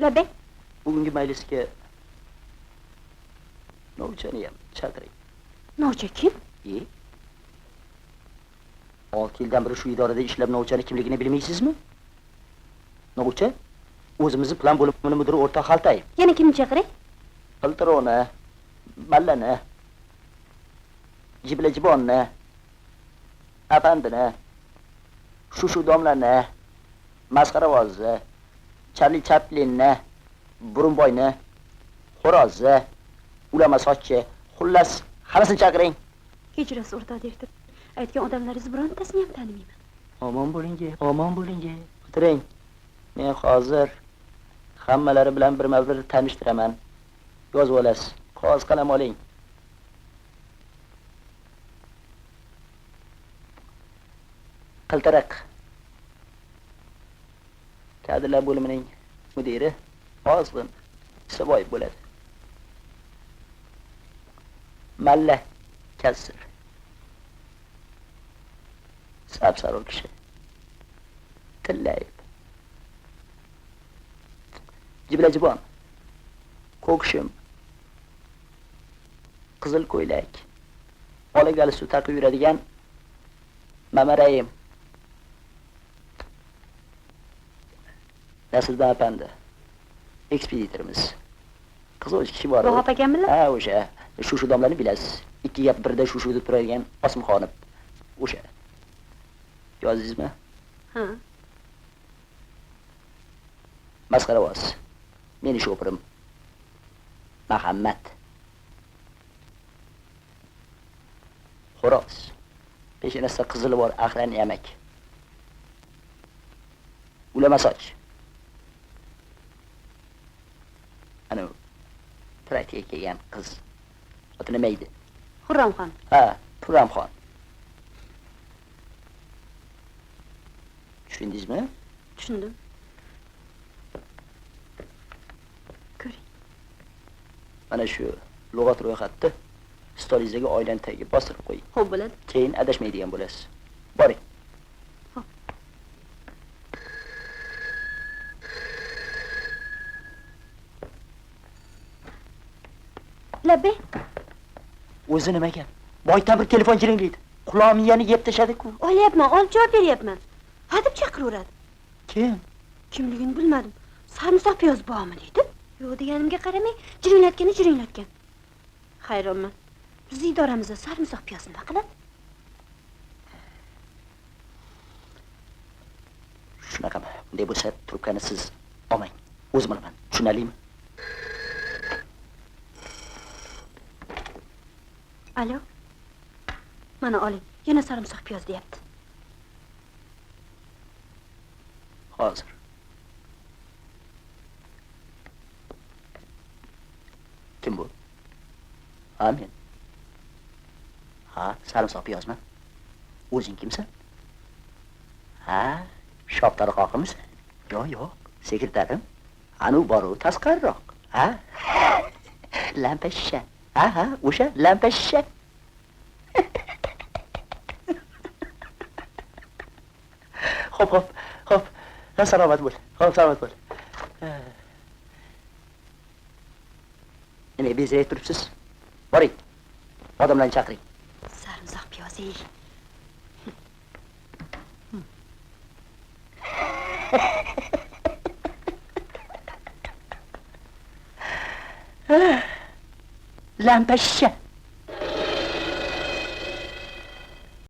Labbay. Bugungi majlisga novchani ham chaqiring. Novcha kim? E? 6 yildan beri shu idorada ishlab novchani kimligini bilmaysizmi? Novcha o'zimizni plan bo'limini mudiri o'rtoq Xaltayev. Yana kimni chaqiray? Qiltironi, Mallani, Jiblajibonni, Apandini, Shushu domlani, Masxaravozni, Charli Chaplinni, Burunboyni, Xo'rozni, Ulama sochchi, xullas, hammasini chaqiring. Kechirasiz, o'rtoq direktor. Aytgan odamlaringiz birontasini ham tanimayman. Omon bo'ling, omon bo'ling. O'tiring. Men hozir hammalari bilan birma-bir tanishtiraman. Yozib olasiz. Qog'oz qalam oling. Qiltiriq. Kadrlar bo'limining mudiri ozg'in Isaboyev bo'ladi. Malla kassir. Sapsariq kishi. Tillayev. Jiblajibon. Ko'kshim. Qizil ko'ylak. Ola galstuk taqib yuradigan Mamarayim. Nasliddin apandi. Ekspeditorimiz. Qizil kishi bor. Vahop akammilar? Ha, o'sha. Shu domlani bilasiz. 2 gap birda shu deb turadigan Osimxonov. O'sha. Yozdingizmi? Ha. Masxaravoz. Meni sho'pirim. Muhammad. Xo'roz. Peshonasida qizili bor axran yamak. Ulama soch. Ana praktikaga kelgan qiz. Oti nima edi? Xurramxon. Ha, Xurramxon. Tushundingizmi? Tushundim. Ko'ring. Mana shu lug'at ro'yxatni stolingizdagi oynani tagiga bostirib qo'ying. Xo'p bo'ladi. Keyin adashmaydigan bo'lasiz. Boring. Xo'p. Labbay. O'zi nima gap? Boydan bir telefon jiringlaydi. Quloq miyani yeb tashladi-ku. Olyapman, olib javob beryapman. Ha deb chaqiraveradi. Kim? Kimligini bilmadim. Sarimsoq piyoz bormi deydi. Yo'q deganimga qaramay, jiringlatgani jiringlatgan. Hayronman. Bizni idoramizda sarimsoq piyoz nima qiladi? Shunaqami? Bunday bo'lsa, trubkani siz olmang. O'zim olaman. Tushunarlimi? Alo. Mana oling. Yana sarimsoq piyoz deyapti. Hozir. Kim bu? Ha, men. Ha, sarimsoq piyozmi? O'zing kimsan? Ha, shoptali qoqimisan? Yo'q, yo'q, sekretarim. Anu boru tasqariroq. Ha? Lampa shisha. Ha, ha, o'sha lampa shisha. Xo'p, xo'p, xo'p. Ha, salomat bo'l. Xo'p, salomat bo'l. Nima bezrayib turibsiz? Boring. Odamlarni chaqiring. Sarimsoq piyoz ey. Lampa shisha.